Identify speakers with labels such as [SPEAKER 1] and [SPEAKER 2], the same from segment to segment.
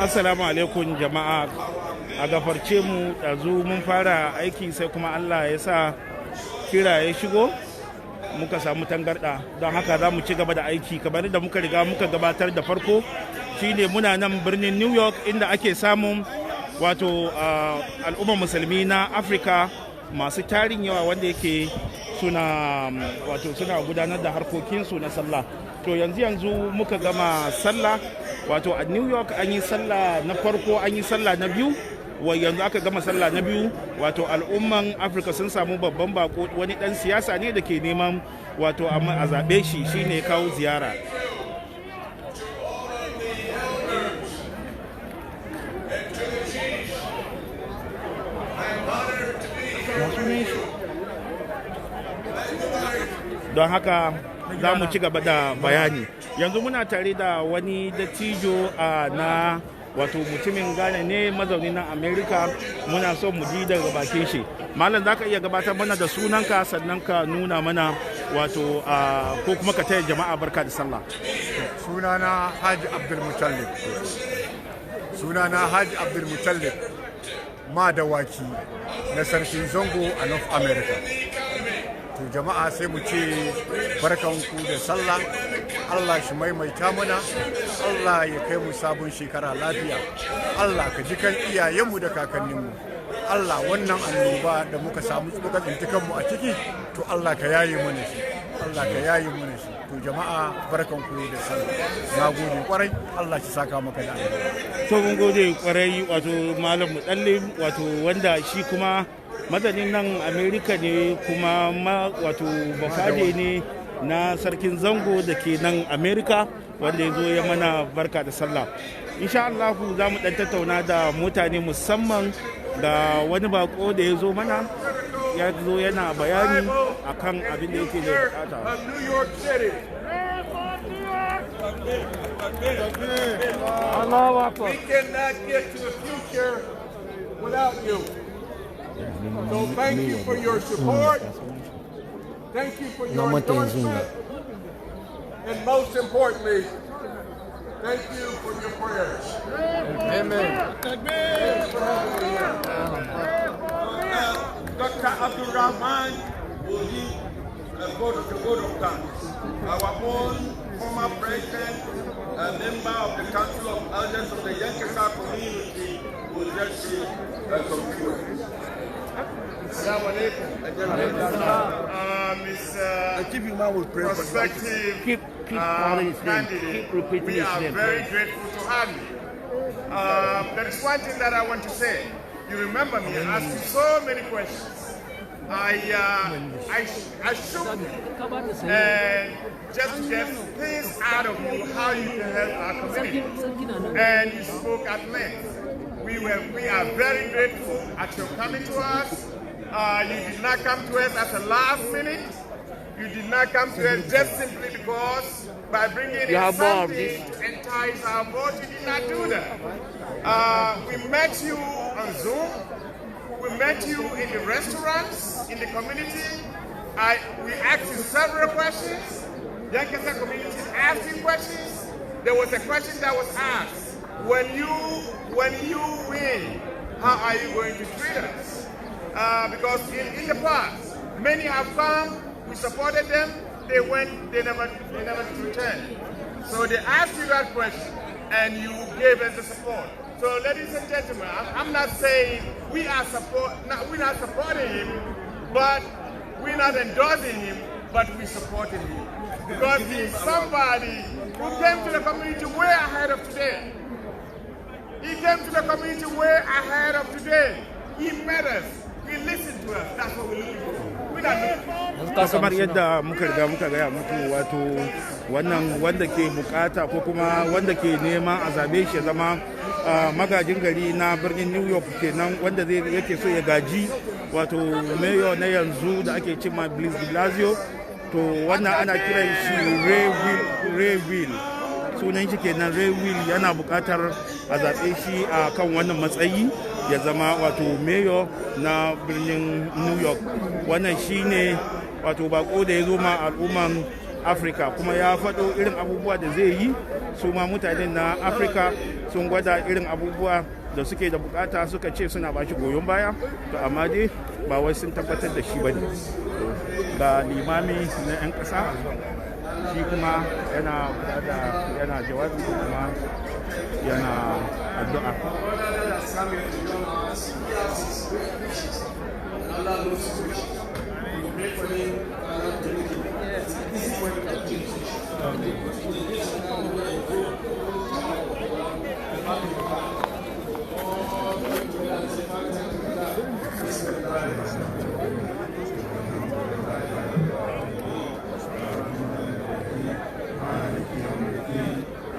[SPEAKER 1] Assalamu alaikum jama'a. A gafarce mu, ɗazu mun fara aiki, sai kuma Allah ya sa kira ya shigo, muka samu tangarɗa. Don haka za mu ci gaba da aiki kamar da muka riga muka gabatar da farko. Shine muna nan birnin New York, inda ake samun wato al'ummar musulmi na Afirka masu tarin yawa, wanda yake suna wato suna gudanar da harkokinsu na sallah. To, yanzu yanzu muka gama sallah, wato a New York an yi sallah na farko, an yi sallah na biyu. Wai yanzu aka gama sallah na biyu. Wato al'umman Afirka sun samu babban bako, wani dan siyasa ne da ke neman wato a zaɓe shi, shine kawo ziyara. Ya sunan shi? Don haka za mu ci gaba da bayani. Yanzu muna tare da wani dattijo a na wato mutumin Ghana ne, mazauni na America. Muna so mu ji daga bakin shi. Malam, za ka iya gabatar mana da sunanka, sannan ka nuna mana wato ko kuma ka taya jama'a barka da sallah.
[SPEAKER 2] Sunana Haji Abdulmutallib, sunana Haji Abdulmutallib Madawaki na Sarkin Zango a North America. To jama'a, sai mu ce barkanku da sallah. Allah shi maimaita mana, Allah ya kai mu sabon shekara lafiya. Allah ka ji kan iyayenmu da kakanninmu. Allah, wannan annoba da muka samu, muka tsinci kanmu a ciki, to Allah ka yaye mana shi, Allah ka yaye mana shi. To jama'a, barkanku da sallah. Na gode kwarai, Allah shi saka maka da alheri.
[SPEAKER 1] To, mun gode kwarai. Wato Malam Mutallib, wato wanda shi kuma mazanin nan Amerika ne, kuma ma wato bafade ne na Sarkin Zango da ke nan Amerika, wanda ya zo ya mana barka da sallah. Insha Allah za mu dan tattauna da mutane, musamman ga wani bako da ya zo mana, ya zo yana bayani akan abin da yake da bukata.
[SPEAKER 3] Of New York City. We cannot get to the future without you. So thank you for your support. Thank you for your endorsement. And most importantly, thank you for your prayers.
[SPEAKER 2] Amen.
[SPEAKER 3] Thanks for having me here.
[SPEAKER 4] Dr. Abdulrahman will lead the vote of thanks. Our own former president, a member of the Council of Elders of the Yankasa community, will just say some few words.
[SPEAKER 3] Assalamu alaikum. Mr.
[SPEAKER 4] The chief imam will pray for you.
[SPEAKER 3] Prospective
[SPEAKER 5] Keep calling his name.
[SPEAKER 3] candidate,
[SPEAKER 5] Keep repeating
[SPEAKER 3] we
[SPEAKER 5] his
[SPEAKER 3] are
[SPEAKER 5] name.
[SPEAKER 3] Very grateful to have you. There is one thing that I want to say. You remember me asking so many questions. I shook you and just to get things out of you, how you can help our community. And you spoke at length. We are very grateful at your coming to us. You did not come to us at the last minute. You did not come to us just simply because by bringing
[SPEAKER 5] You
[SPEAKER 3] in
[SPEAKER 5] have more of
[SPEAKER 3] something
[SPEAKER 5] this.
[SPEAKER 3] To entice our vote. You did not do that. We met you on Zoom. We met you in the restaurants, in the community. We asked you several questions. Yankasa community asked you questions. There was a question that was asked. When you win, how are you going to treat us? Because in the past, many have come, we supported them, they went, they never returned. So they asked you that question, and you gave us the support. So, ladies and gentlemen, I'm not saying we are support, not, we're not supporting him, but we're not endorsing him, but we're supporting him. Because he's somebody who came to the community way ahead of today. He came to the community way ahead of today. He met us. He listened to us. That's what we're looking for. We're not looking
[SPEAKER 1] To, kamar yadda muka riga muka gaya muku, wato wannan wanda ke bukata ko kuma wanda ke nema a zabe shi ya zama magajin gari na birnin New York kenan, wanda zai yake so ya gaji wato mayor na yanzu da ake cema Bill de Blasio. To, wannan ana kiran shi Ray Will, sunan shi kenan Ray Will. Yana bukatar a zaɓe shi a kan wannan matsayi, ya zama wato mayor na birnin New York. Wannan shine wato bako da ya zo ma al'umman Afirka, kuma ya faɗo irin abubuwa da zai yi. Su ma mutanen na Afirka sun gwada irin abubuwa da suke da bukata, suka ce suna ba shi goyon baya. To amma dai ba wai sun tabbatar da shi ba ne. Ga limami na 'yan ƙasa, shi kuma yana bada, yana jawabi kuma yana addu'a.
[SPEAKER 6] Allah knows his wishes. We pray for him, Allah to make it easy for him to achieve his wishes.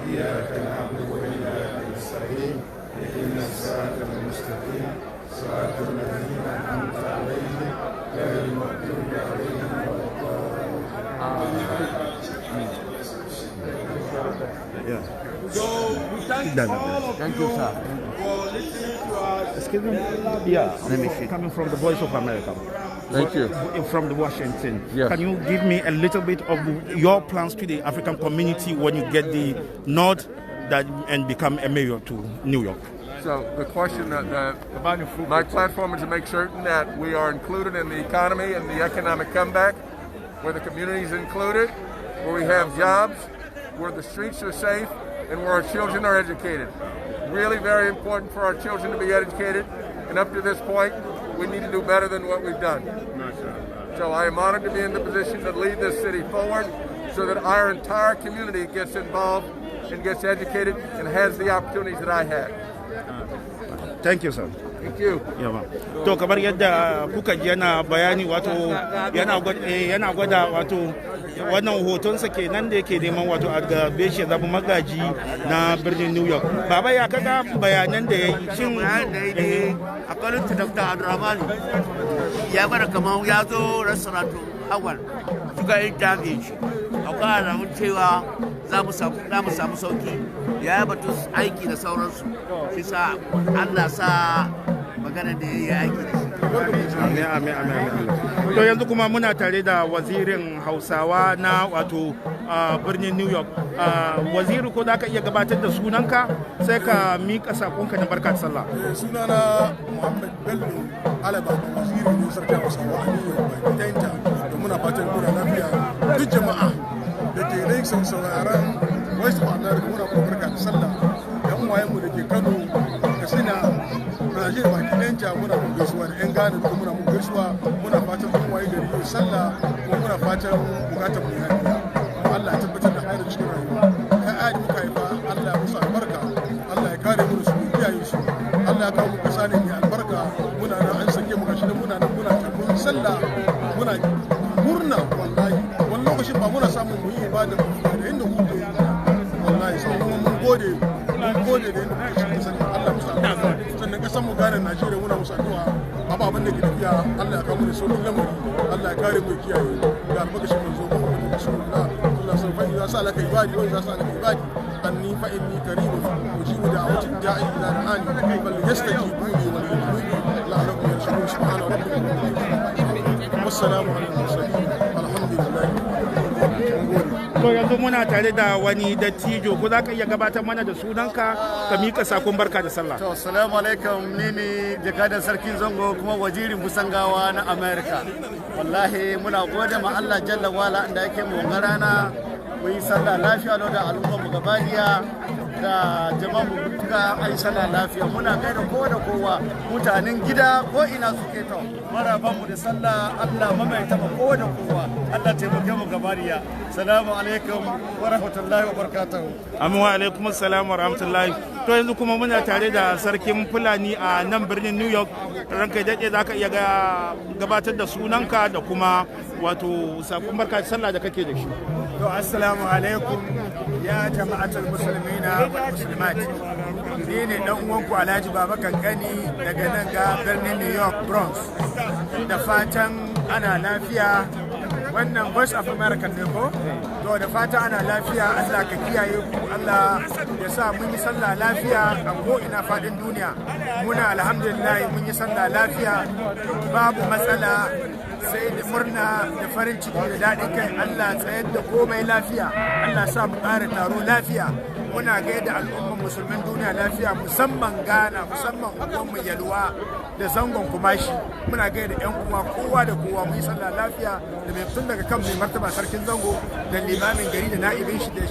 [SPEAKER 2] إياك نعبد وإياك نستعين اهدنا الصراط المستقيم صراط الذين أنعمت عليهم غير المغضوب عليهم ولا الضالين.
[SPEAKER 4] So we thank all of
[SPEAKER 5] Thank
[SPEAKER 4] you
[SPEAKER 5] you, sir.
[SPEAKER 4] for listening to us.
[SPEAKER 1] Excuse me? Yeah,
[SPEAKER 5] Let me see.
[SPEAKER 1] Coming from the Voice of America.
[SPEAKER 4] Thank you.
[SPEAKER 1] From the Washington.
[SPEAKER 4] Yes.
[SPEAKER 1] Can you give me a little bit of your plans to the African community when you get the nod that and become a mayor to New York?
[SPEAKER 4] So the question that my platform is to make certain that we are included in the economy and the economic comeback, where the community is included, where we have jobs, where the streets are safe, and where our children are educated. Really very important for our children to be educated, and up to this point, we need to do better than what we've done. So I am honored to be in the position to lead this city forward so that our entire community gets involved and gets educated and has the opportunities that I had.
[SPEAKER 1] Thank you, sir.
[SPEAKER 4] Thank you.
[SPEAKER 1] Yawa. To kamar yadda kuka ji yana bayani, wato yana gwada wato wannan hotonsa kenan da yake neman wato a gabe shi ya zama magaji na birnin New York. Baba, ya kaga bayanan da ya yi, shin
[SPEAKER 5] Bayan da ya yi, according to Dr. Abdulrahman, ya gwada kamar ya zo restaurant awal suka yi damage, akwai alamun cewa za mu samu sauki. Ya yi batun aiki da sauransu, shi sa Allah sa magana da ya yi aiki da shi.
[SPEAKER 1] Amin, amin, amin, amin. To yanzu kuma muna tare da wazirin Hausawa na wato birnin New York. Waziri, ko za ka iya gabatar da sunanka, sai ka miƙa saƙonka na barka da sallah.
[SPEAKER 2] Sunana Muhammad Bello Alaba, waziri ne sarkin Hausawa a New York baki ɗayanta, da muna fatan kuna lafiya. Duk jama'a da ke nan sauraron Voice of America, muna kuma barka da sallah. Yan uwayenmu da ke Kano, Katsina, Najeriya baki ɗayanta, muna mun gaisuwa, da yan Ghana duka muna mun gaisuwa. Muna fatan kun waye gari yau sallah, kuma muna fatan bukatar mu ya biya, kuma Allah ya tabbatar da hayar cikin rayuwa. Ƴaƴa da muka haifa, Allah ya musu albarka, Allah ya kare mu da su, ya kiyaye su. Allah ya kawo mu kasa ne mai albarka. Muna nan an sake mu, gashi nan muna nan muna tarbon sallah, muna murna. Wallahi wani lokacin ba muna samun mu yi ibada da yadda hutu, wallahi sai kuma mun gode, mun gode da yadda muke cikin kasar. Allah musu albarka. Sannan kasar mu gane Najeriya, muna musu addu'a, ababen da ke tafiya Allah ya kawo mu da sauƙin lamari, Allah ya kare mu, ya kiyaye da albarkacin manzo Muhammadu Rasulullah sallallahu alaihi wasallam. Fa idza sa'alaka ibadi wa idza sa'alaka ibadi anni fa inni qaribun ujibu da'wati da'i idza da'ani falyastajibu li wa liyu'minu bi la'allahum yarshudun. Subhana rabbika rabbil izzati wassalamu ala al-mursalin, alhamdulillah. Mun gode.
[SPEAKER 1] To yanzu muna tare da wani dattijo, ko za ka iya gabatar mana da sunanka ka miƙa sakon barka da sallah.
[SPEAKER 7] To, salamu alaikum, ni ne jakadan sarkin zango kuma wazirin Busangawa na America. Wallahi muna gode ma Allah jalla wala inda yake mu wanga rana mu yi sallah lafiya lau da al'ummar mu gabaniya da jama'an mu duka an yi sallah lafiya. Muna gaida kowa da kowa, mutanen gida ko ina suke. To maraban mu da sallah, Allah mamaita ma kowa da kowa, Allah taimake mu gabaniya. Salamu alaikum wa rahmatullahi wa barakatuhu.
[SPEAKER 1] Amin, wa alaikum assalam wa rahmatullahi. To yanzu kuma muna tare da sarkin Fulani a nan birnin New York. Ranka ya daɗe, za ka iya gabatar da sunanka da kuma wato sakon barka da sallah da kake da shi.
[SPEAKER 2] To, assalamu alaikum ya jama'atul muslimina wal muslimat. Ni ne dan uwanku Alhaji Baba Kankani daga nan ga birnin New York, Bronx. Da fatan ana lafiya. Wannan Voice of America ne ko? To da fatan ana lafiya, Allah ka kiyaye ku, Allah ya sa mun yi sallah lafiya a ko ina faɗin duniya. Muna alhamdulillah, mun yi sallah lafiya, babu matsala. Sai da murna da farin ciki da daɗin kai. Allah tsayar da komai lafiya, Allah sa mu ƙara taro lafiya. Muna gaida al'ummar musulmin duniya lafiya, musamman Ghana, musamman unguwanmu Yalwa da zangon Kumashi. Muna gaida yan uwa, kowa da kowa. Mu yi sallah lafiya da mai tun daga kan mai martaba sarkin zango da limamin gari da na'ibin shi da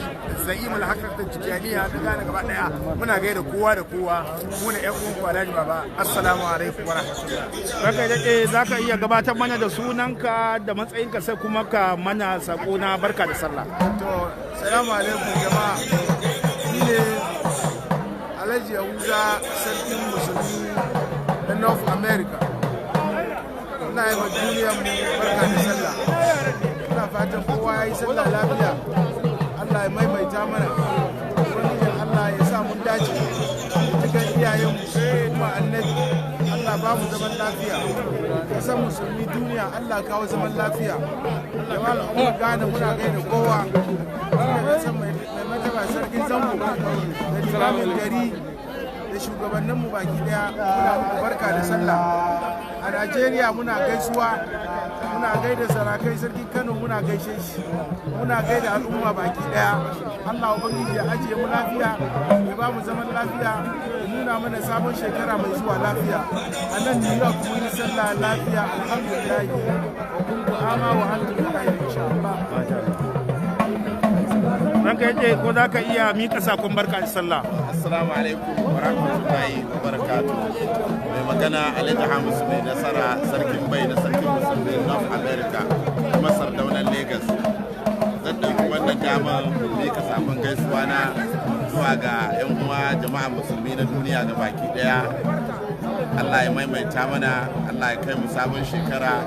[SPEAKER 2] za'imul hakar da tijaniya da Ghana gaba daya. Muna gaida kowa da kowa. Mu ne yan uwan ku, Alhaji Baba. Assalamu alaikum wa rahmatullah.
[SPEAKER 1] Ranka ya daɗe, za ka iya gabatar mana da sunanka da matsayinka, sai kuma ka mana sako na barka da sallah.
[SPEAKER 8] To, salamu alaikum jama'a. Ni ne Alhaji Yahuza, sarkin musulmi na North America. Ina yi ma duniyar mu barka da sallah. Ina fatan kowa ya yi sallah lafiya. Allah ya maimaita mana. Ubangijin Allah ya sa mun dace. Cikin iyayenmu kuma annabi. Allah ba mu zaman lafiya. Kasar musulmi duniya, Allah kawo zaman lafiya. Jama'a al'ummar Ghana, muna gaida kowa. Tun daga san mai martaba sarkin zango da limamin gari da shugabanninmu baki daya, muna muku barka da sallah. A Najeriya muna gaisuwa, muna gaida sarakai, sarkin Kano muna gaishe shi, muna gaida al'umma baki daya. Allah ubangiji ya ajiye mu lafiya, ya ba mu zaman lafiya, ya nuna mana sabon shekara mai zuwa lafiya. A nan New York mun yi sallah lafiya, alhamdulillah. Wa kuntu ama wa antum bi khair, insha Allah.
[SPEAKER 1] Ranka ya daɗe, ko za ka iya mika sakon barka da sallah?
[SPEAKER 9] Assalamu alaikum wa rahmatullahi wa barakatuh. Mai magana Alhaji Hamisu Mai Nasara, sarkin bai na sarkin musulmi North America kuma sardaunan Lagos. Zan ɗauki wannan damar mika sakon gaisuwa na zuwa ga 'yan uwa jama'a musulmi na duniya ga baki ɗaya. Allah ya maimaita mana, Allah ya kai mu sabon shekara,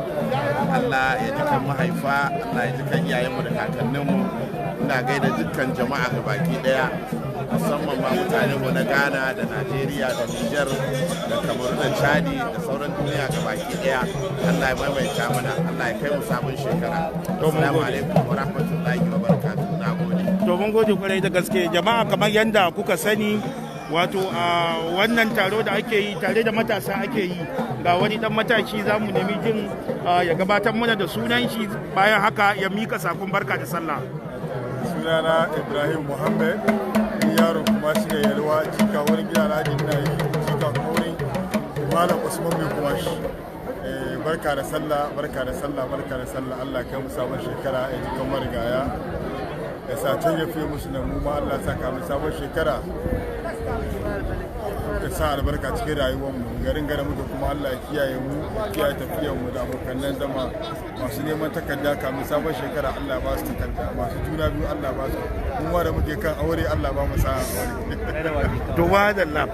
[SPEAKER 9] Allah ya ji kan mahaifa, Allah ya ji kan iyayenmu da kakanninmu. Ina gaida dukkan jama'a ga baki daya, musamman ma mutanenmu na Ghana da Najeriya da Niger da Kamaru da Chadi da sauran duniya ga baki daya. Allah ya maimaita mana, Allah ya kai mu sabon shekara. Assalamu alaikum wa rahmatullahi wa barakatuh. Na gode.
[SPEAKER 1] To, mun gode kwarai da gaske. Jama'a, kamar yadda kuka sani, wato a wannan taro da ake yi tare da matasa ake yi. Ga wani dan matashi, za mu nemi jin ya gabatar mana da sunan shi, bayan haka ya mika sakon barka da sallah.
[SPEAKER 2] Sunana Ibrahim Muhammad, ni yaro kuma shi ne Yalwa, cika wurin gida Alhaji ina yi cika kuma wurin Malam Usman mai kuma shi. Barka da sallah, barka da sallah, barka da sallah. Allah kai mu sabon shekara, ya ji kamar rigaya, ya sa can ya fiye musu nan, mu ma Allah sa kamun sabon shekara, ya sa albarka cikin rayuwar mu. Garin garin muke kuma Allah ya kiyaye mu, ya kiyaye tafiyar mu da abokan zama. Masu neman takarda, kamun sabon shekara Allah ba su takarda. Masu juna biyu, Allah ba su. Mu ma da muke kan aure, Allah ba mu sa'a aure.
[SPEAKER 1] To, wadalla.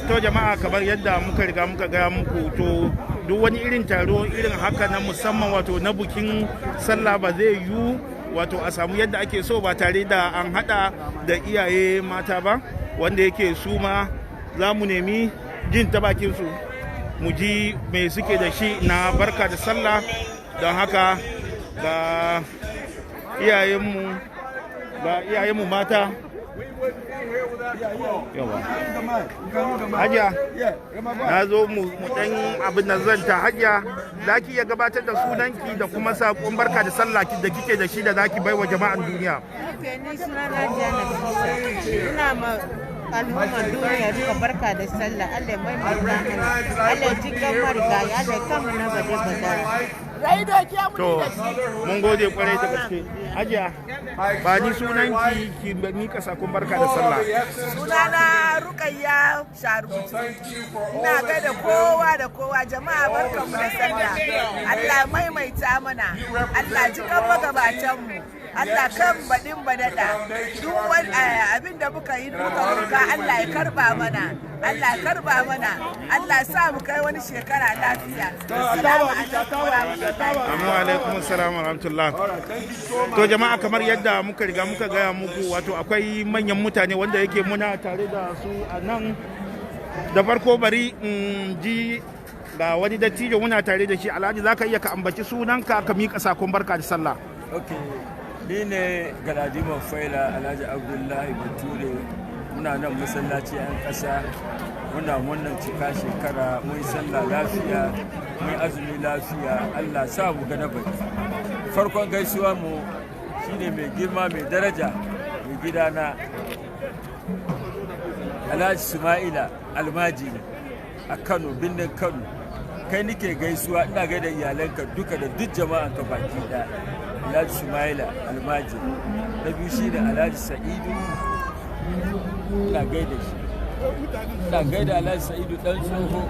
[SPEAKER 1] To jama'a, kamar yadda muka riga muka gaya muku, to duk wani irin taro irin haka na musamman, wato na bukin sallah, ba zai yiwu wato a samu yadda ake so ba tare da an hada da iyaye mata ba, wanda yake su ma za mu nemi jin ta bakin su, mu ji me suke da shi na barka da sallah. Don haka ga iyayenmu mata. Yawa hajiya, na zo mu dan abin da zanta. Hajiya, za ki iya gabatar da sunanki da kuma saƙon barka da sallah da kike da shi da za ki baiwa jama'an duniya?
[SPEAKER 10] Ok, ni suna na Nafisa. Ina ma al'ummar duniya duka barka da sallah. Allah ya maimaita mana. Allah ya ji kan marigayi. Allah ya kama na bade badara.
[SPEAKER 1] To, mun gode kwarai da gaske. Hajiya, ba ni sunanki, ki mika sakon barka da sallah.
[SPEAKER 11] Sunana Rukayya Sharubutu. Ina gaida kowa da kowa. Jama'a, barkanmu da sallah. Allah maimaita mana. Allah ji kan magabatanmu. Allah kan baɗin baɗaɗa. Duk wani abin da muka yi muka roka, Allah ya karba mana. Allah ya karba mana. Allah sa mu kai wani shekara lafiya. Assalamu alaikum wa rahmatullahi.
[SPEAKER 1] Amma alaikum assalam wa rahmatullah. To jama'a, kamar yadda muka riga muka gaya muku, wato akwai manyan mutane wanda yake muna tare da su a nan. Da farko bari in ji ga wani dattijo muna tare da shi. Alhaji, zaka iya ka ambaci sunanka ka miƙa sakon barka da sallah?
[SPEAKER 12] Ok, ni ne Galadiman Faila, Alhaji Abdullahi Bature. Muna nan masallaci 'yan ƙasa, muna wannan cika shekara, mun sallah lafiya, mun azumi lafiya, Allah sa mu ga na baki. Farkon gaisuwa mu shine mai girma, mai daraja, mai gidana Alhaji Suma'ila Almajiri a Kano, birnin Kano. Kai nike gaisuwa, ina gaida iyalanka duka da duk jama'anka baki ɗaya. Alhaji Sumaila Almajiri. Na biyu shine Alhaji Sa'idu, ina gaida shi, ina gaida Alhaji Sa'idu dan tsoho,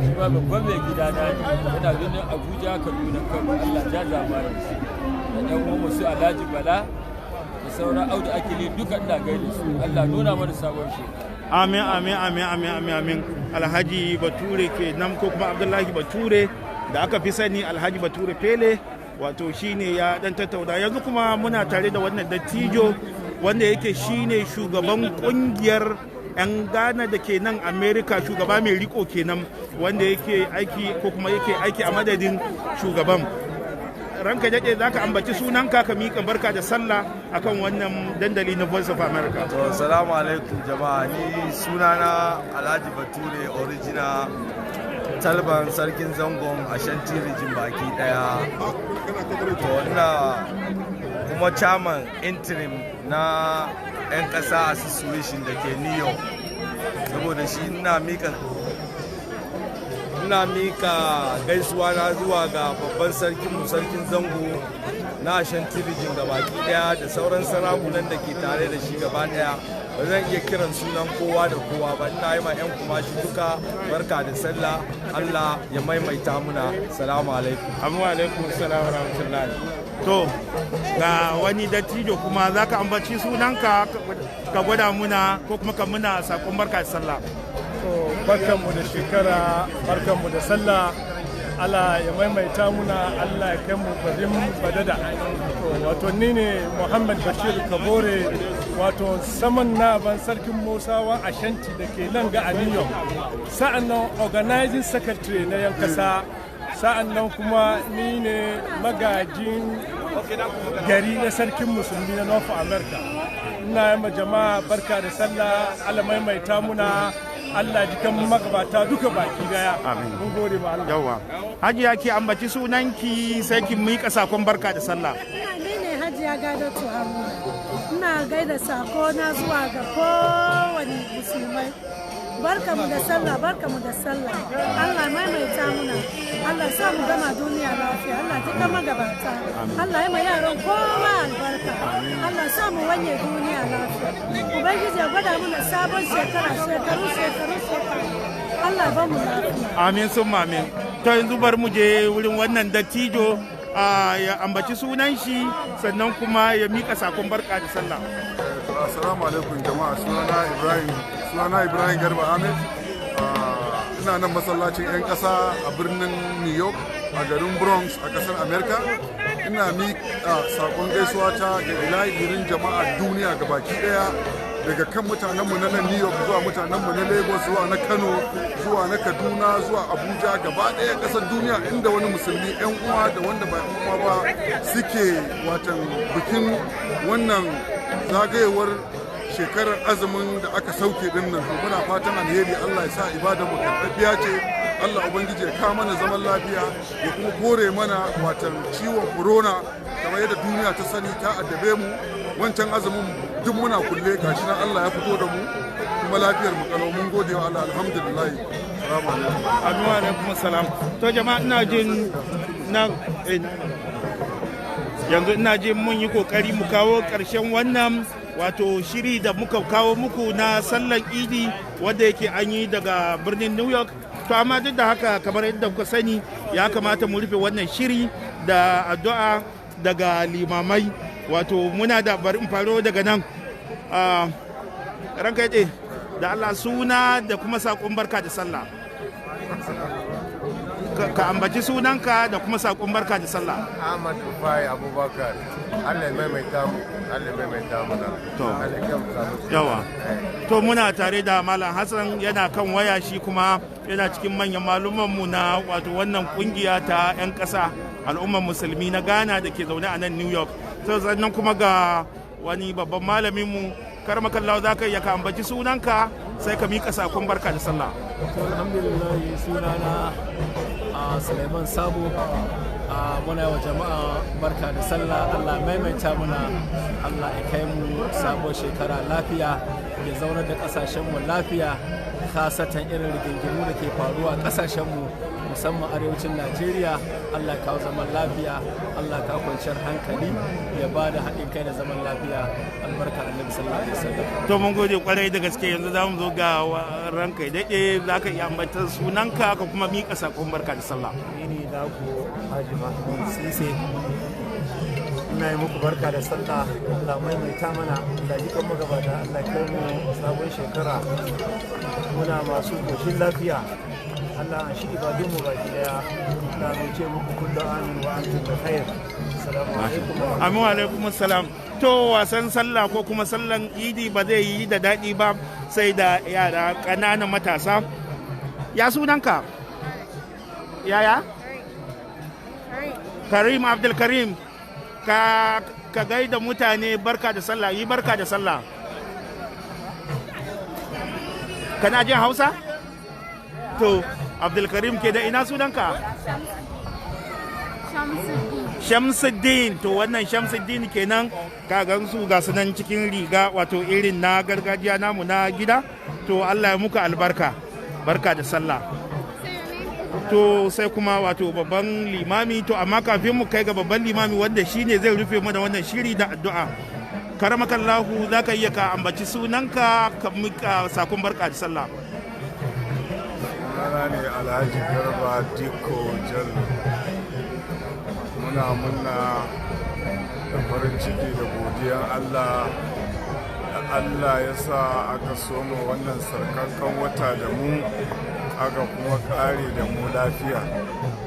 [SPEAKER 12] shi ma babban mai gidana ne, yana birnin Abuja, Kaduna, Kano. Allah ja zamanin shi da ɗan uwan su Alhaji Bala da sauran Audu Akili duka, ina gaida su. Allah nuna mana sabon shekara.
[SPEAKER 1] Amin, amin, amin, amin, amin, amin. Alhaji Bature kenan, ko kuma Abdullahi Bature da aka fi sani Alhaji Bature Fele, wato shine ya dan tattauna. Yanzu kuma muna tare da wannan dattijo wanda yake shine shugaban kungiyar 'yan Ghana da ke nan America, shugaba mai riko kenan, wanda yake aiki ko kuma yake aiki a madadin shugaban. Ranka daɗe, za ka ambaci sunanka ka miƙa barka da sallah akan wannan dandali na Voice of America.
[SPEAKER 13] To, salamu alaikum jama'a. Ni sunana Alhaji Bature Original, Talban Sarkin Zangon Ashanti Region baki daya. To, ina kuma chairman interim na 'yan ƙasa association da ke New York. Saboda shi ina mika gaisuwa na zuwa ga babban sarkinmu, Sarkin Zango na Ashanti Region baki daya, da sauran sarakunan da ke tare da shi gaba daya. Ba zan iya kiran sunan kowa da kowa ba. Ina yi ma 'yan Kumashi duka barka da sallah. Allah ya maimaita muna. Salamu alaikum.
[SPEAKER 1] Amma alaikum salam wa rahmatullahi. To, ga wani dattijo kuma, za ka ambaci sunanka ka gwada muna ko kuma ka muna sakon barka da sallah.
[SPEAKER 14] To, barkanmu da shekara, barkanmu da sallah. Allah ya maimaita muna, Allah ya kai mu badin badada. Wato ni ne Muhammad Bashir Kabore, wato saman na ban Sarkin Musawa Ashanti da ke nan ga a New York. Sa'an nan organizing secretary na yan kasa, sa'an nan kuma ni ne magajin gari na Sarkin Musulmi na North America. Ina yi ma jama'a barka da sallah. Allah maimaita muna, Allah jikan magabata duka baki daya. Mun gode ma Allah.
[SPEAKER 1] Yawa. Hajiya, ki ambaci sunanki sai ki miƙa sakon barka da sallah.
[SPEAKER 15] Ni ne Hajiya Gadatu Haruna. Ina gaida sako na zuwa ga kowane musulmai. Barkamu da sallah, barkamu da sallah. Allah maimaita muna. Allah sa mu gama duniya lafiya. Allah ji magabata. Allah ya ma yaran kowa albarka. Allah sa mu wanye duniya lafiya. Ubangiji ya gwada muna sabon shekara, shekaru, shekaru, shekaru. Allah ba mu lafiya.
[SPEAKER 1] Amin sun amin. To, yanzu bar mu je wurin wannan dattijo ya ambaci sunan shi, sannan kuma ya mika sakon barka da sallah.
[SPEAKER 2] Assalamu alaikum jama'a. Sunana Ibrahim Garba Ahmed. Ina nan masallacin 'yan ƙasa a birnin New York, a garin Bronx, a ƙasar America. Ina miƙa sakon gaisuwa ta ga ilahirin jama'a duniya gabaki ɗaya, daga kan mutanenmu na nan New York zuwa mutanenmu na Lagos, zuwa na Kano, zuwa na Kaduna, zuwa Abuja, gaba ɗaya ƙasar duniya inda wani musulmi, 'yan uwa da wanda ba 'yan uwa ba, suke watan bikin wannan zagayewar shekarar azumin da aka sauke din nan. To, muna fatan alheri. Allah ya sa ibadar mu karɓaɓɓiya ce. Allah ubangiji ya kawo mana zaman lafiya, ya kuma kore mana watan ciwon corona. Kamar yadda duniya ta sani, ta addabe mu wancan azumin, duk muna kulle. Gashi nan Allah ya fito da mu kuma lafiyar mu kalau. Mun gode wa Allah, alhamdulillah. Salamu alaikum.
[SPEAKER 1] Amin, wa alaikum salam. To jama'a, ina jin na yanzu ina jin mun yi kokari mu kawo karshen wannan wato shiri da muka kawo muku na sallan Idi wanda yake an yi daga birnin New York. To, amma duk da haka, kamar yadda kuka sani, ya kamata mu rufe wannan shiri da addu'a daga limamai. Wato muna da, bari in faro daga nan. Ranka yaɗe da Allah, suna da kuma saƙon barka da sallah. Ka ambaci sunanka da kuma saƙon barka da sallah.
[SPEAKER 16] Ahmad Rufai Abubakar. Allah ya maimaita mu, Allah ya maimaita mu na.
[SPEAKER 1] To.
[SPEAKER 16] Allah ya kai mu samu.
[SPEAKER 1] Yawa. To, muna tare da Malam Hassan, yana kan waya, shi kuma yana cikin manyan malumanmu na wato wannan kungiya ta 'yan ƙasa, al'ummar musulmi na Ghana da ke zaune a nan New York. To, sannan kuma ga wani babban malaminmu. Karmakallahu, za ka iya ka ambaci sunanka sai ka miƙa sakon barka da sallah.
[SPEAKER 17] To, alhamdulillah, sunana a Suleiman Sabo. Muna wa jama'a barka da sallah. Allah maimaita muna, Allah ya kai mu sabuwar shekara lafiya, ya zaunar da kasashenmu lafiya, khasatan irin rigingimu da ke faruwa a kasashenmu, musamman arewacin Najeriya. Allah kawo zaman lafiya, Allah kawo kwanciyar hankali, ya ba da haɗin kai da zaman lafiya, albarka Annabi sallallahu alaihi wasallam.
[SPEAKER 1] To, mun gode kwarai da gaske. Yanzu za mu zo ga ranka daɗe, za ka iya ambatar sunanka ka kuma miƙa sakon barka da sallah.
[SPEAKER 18] Ni ne naku Haji Mahmud Sise. Ina yi muku barka da sallah. Allah maimaita mana, Allah ji kan magabata, Allah kai mu sabon shekara muna masu koshin lafiya. Allah an shi ibadun mu baki daya. Na mai ce muku kullu amin wa antum bi khair. Assalamu alaikum.
[SPEAKER 1] Amin wa alaikum assalam. To, wasan sallah ko kuma sallan idi ba zai yi da daɗi ba sai da yara ƙananan matasa. Ya sunanka? Yaya? Karim Abdul Karim. Ka gaida mutane barka da sallah, yi barka da sallah. Kana jin Hausa? To, Abdulkarim ke da ina sunanka? Shamsuddin. To, wannan Shamsuddin kenan. Ka gansu ga sunan cikin riga, wato irin na gargajiya namu na gida. To, Allah ya muka albarka. Barka da sallah. To, sai kuma wato babban limami. To, amma kafin mu kai ga babban limami wanda shine zai rufe mana wannan shiri da addu'a, karamakallahu, za ka iya ka ambaci sunanka ka mika sakon barka da sallah.
[SPEAKER 2] Sunana ne Alhaji Garba Dikko Jallo. Muna muna da farin ciki da godiyan Allah da Allah ya sa aka soma wannan sarkakan wata da mu, aka kuma kare da mu lafiya.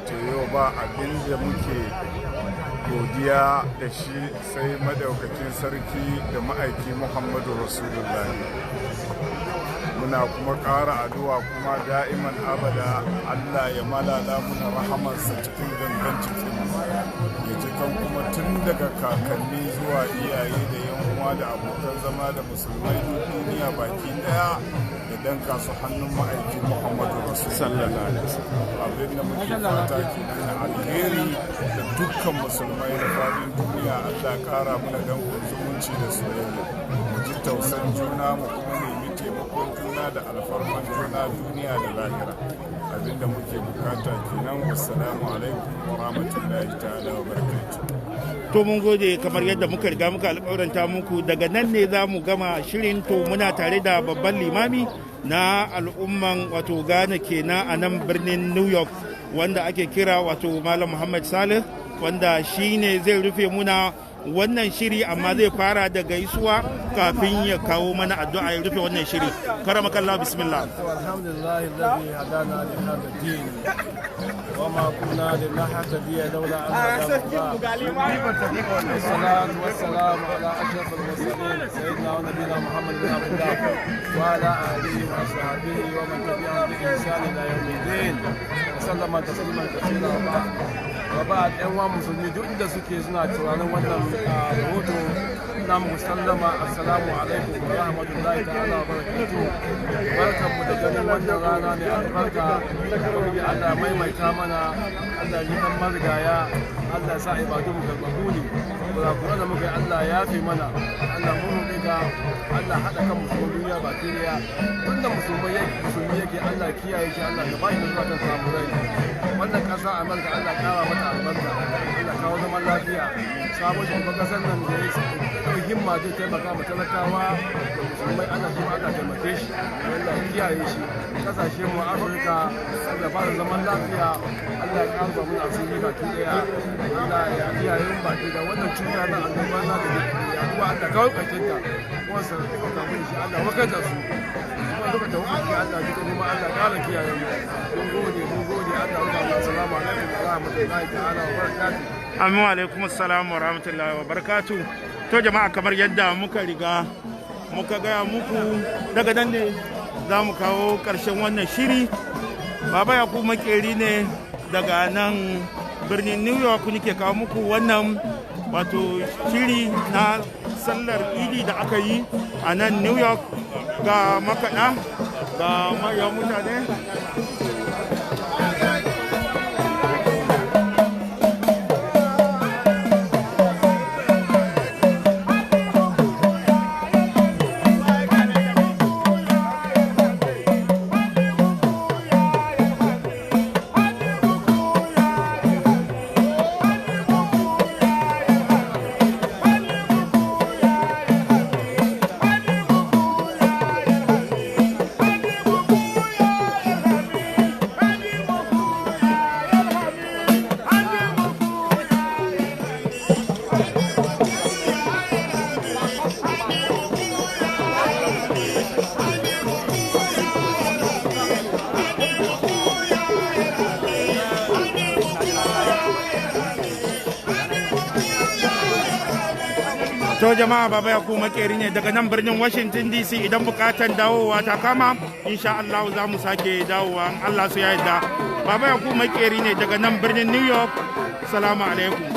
[SPEAKER 2] To, yau ba abin da muke godiya da shi sai madaukakin sarki da ma'aiki Muhammadu Rasulullahi. Muna kuma ƙara addu'a kuma da'iman abada Allah ya malala muna rahamarsa cikin gangan cikin ya ji kan kuma tun daga kakanni zuwa iyaye da yan uwa da abokan zama da musulmai duk duniya baki daya, da danka su hannun ma'aiki Muhammadu Rasulullahi. Abin da muke fata kenan na alheri da dukkan musulmai da fadin duniya. Allah kara mana dankon zumunci da soyayya, mu ji tausan juna, mu kuma nemi taimakon juna da alfarman juna duniya da lahira. Abinda muke bukata kenan. Wassalamu alaikum wa rahmatullahi ta'ala wa barakatuh.
[SPEAKER 1] To, mun gode. Kamar yadda muka riga muka alƙawaranta muku, daga nan ne za mu gama shirin. To, muna tare da babban limami na al'umman wato Ghana kenan a nan birnin New York, wanda ake kira wato Malam Muhammad Salih, wanda shine zai rufe muna wannan shiri, amma zai fara da gaisuwa kafin ya kawo mana addu'a ya rufe wannan shiri. Karamakallah, bismillah.
[SPEAKER 19] الحمد لله الذي هدانا لهذا الدين وما كنا لنهتدي لولا ان هدانا الله، والصلاة والسلام على أشرف المرسلين سيدنا ونبينا محمد بن عبد الله وعلى آله وأصحابه ومن تبعهم بإحسان إلى يوم الدين وسلم تسليما كثيرا. وبعد، yan uwa musulmi duk inda suke suna tunanin wannan rahoto na musallama, assalamu alaikum wa rahmatullahi ta'ala wa barakatuh. Barkanmu da ganin wannan rana mai albarka. Ubangiji Allah maimaita mana, Allah yi kan marigaya, Allah sa ibadu mu karbabu ne, kurakuran da muka yi Allah ya fi mana. Allah mun roƙe ka, Allah haɗa kan musulmin duniya baki daya. Tunda musulmai yake, musulmi yake, Allah kiyaye shi, Allah ka bashi nutsuwa kan samurai. Wannan ƙasa Amurka, Allah ƙara mata albarka, Allah kawo zaman lafiya. Sabon shugaban ƙasar nan da ya ɗau himma zai taimaka ma talakawa da musulmai, Allah shi ma Allah taimake shi, Allah kiyaye shi. Ƙasashe mu Afirka, Allah ba da zaman lafiya, Allah ya ƙara mana asiri baki ɗaya, Allah ya kiyaye mu baki da wannan cuta na annoba na da yaduwa, Allah kawo ƙarshen ta. Kuma suka kamu da shi, Allah wakar da su, kuma suka tafi ƙarshe, Allah duka kuma Allah ƙara kiyaye mu. Mun gode, mun gode. Allah ya. Assalamu alaikum wa rahmatullahi ta'ala wa barakatuh.
[SPEAKER 1] Amin wa alaikum assalam wa rahmatullahi wa barakatuh. To jama'a, kamar yadda muka riga muka gaya muku, daga nan ne za mu kawo ƙarshen wannan shiri. Baba Yakubu Makeri ne daga nan birnin New York nake kawo muku wannan wato shiri na Sallar Idi da aka yi a nan New York. Ga makaɗa, ga manyan mutane. To jama'a, Baba ya kuma makeri ne daga nan birnin Washington DC. Idan bukatan dawowa ta kama, insha Allah za mu sake dawowa in Allah su ya yarda. Baba ya kuma makeri ne daga nan birnin New York. Salamu alaikum.